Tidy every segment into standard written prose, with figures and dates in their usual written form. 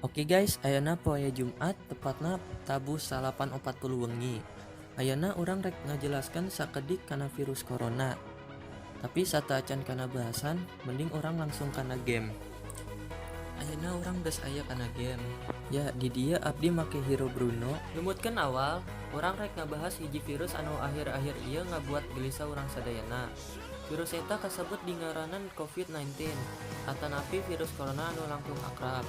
Oke guys, ayeuna poe Jumat, tepatna tabuh 9.40 wengi. Ayeuna urang rek ngajelaskeun sakedik kana virus corona. Tapi sateuacan kana bahasan, mending urang langsung kana game. Ayeuna urang geus aya kana game. Ya, di dieu abdi make hero Bruno. Numutkeun awal, urang rek ngabahas hiji virus anu akhir-akhir ieu ngabuat gelisah urang sadayana. Virus eta kasebut dingaranan COVID-19 atanapi virus corona anu langkung akrab.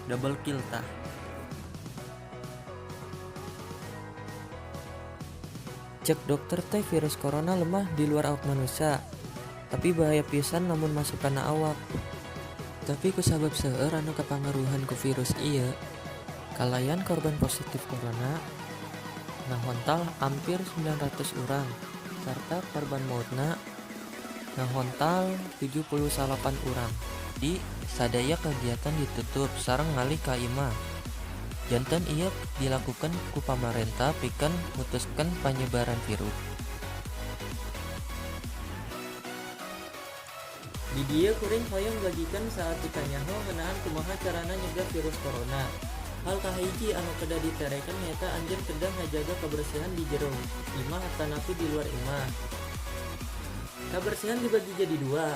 Double kill tah. Cek dokter teh, virus corona lemah di luar awak manusia, tapi bahaya pisan lamun masuk kana awak. Tapi kusabab seueur anu kapangaruhan ku virus ieu, kalayan korban positif corona ngahontal hampir 900 urang sarta korban mautna ngahontal 78 urang. Di sadaya kegiatan ditutup sareng ngalih ka imah. Janten ieu dilakukan ku pamarentah pikeun mutuskeun panyebaran virus. Di dieu kuring hoyong ngabagikeun saeutik kanyaho ngeunaan kumaha carana nyegah virus corona. Hal kahiji anu kedah diterekeun nyaeta anjeun kedah ngajaga kebersihan di jero imah atanapi di luar imah. Kabersihan dibagi jadi dua,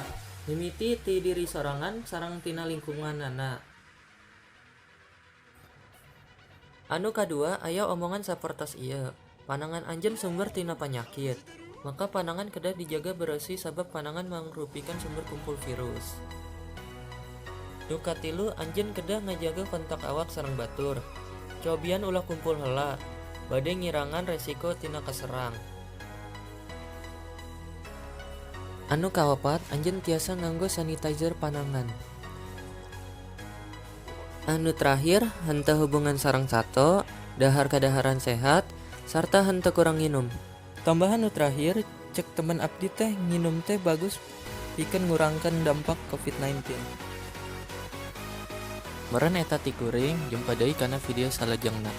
mimiti ti diri sorangan sareng tina lingkunganana. Anu kadua, aya omongan sapertos ieu: "Panangan anjeun sumber tina panyakit." Maka panangan kedah dijaga beresih sabab panangan mangrupikan sumber kumpul virus. Nu katilu, anjeun kedah ngajaga kontak awak sareng batur. Cobian ulah kumpul heula, bade ngirangan resiko tina kaserang. Anu kaopat, anjeun tiasa nganggo sanitizer panangan. Anu terakhir, henteu hubungan sareng sato, dahar kadaharan sehat, sarta henteu kurang nginum. Tambahan nu terakhir, cek temen abdi teh, nginum teh bagus pikeun ngurangkeun dampak COVID-19. Meren eta ti kuring, jumpa deui kana video salajengna.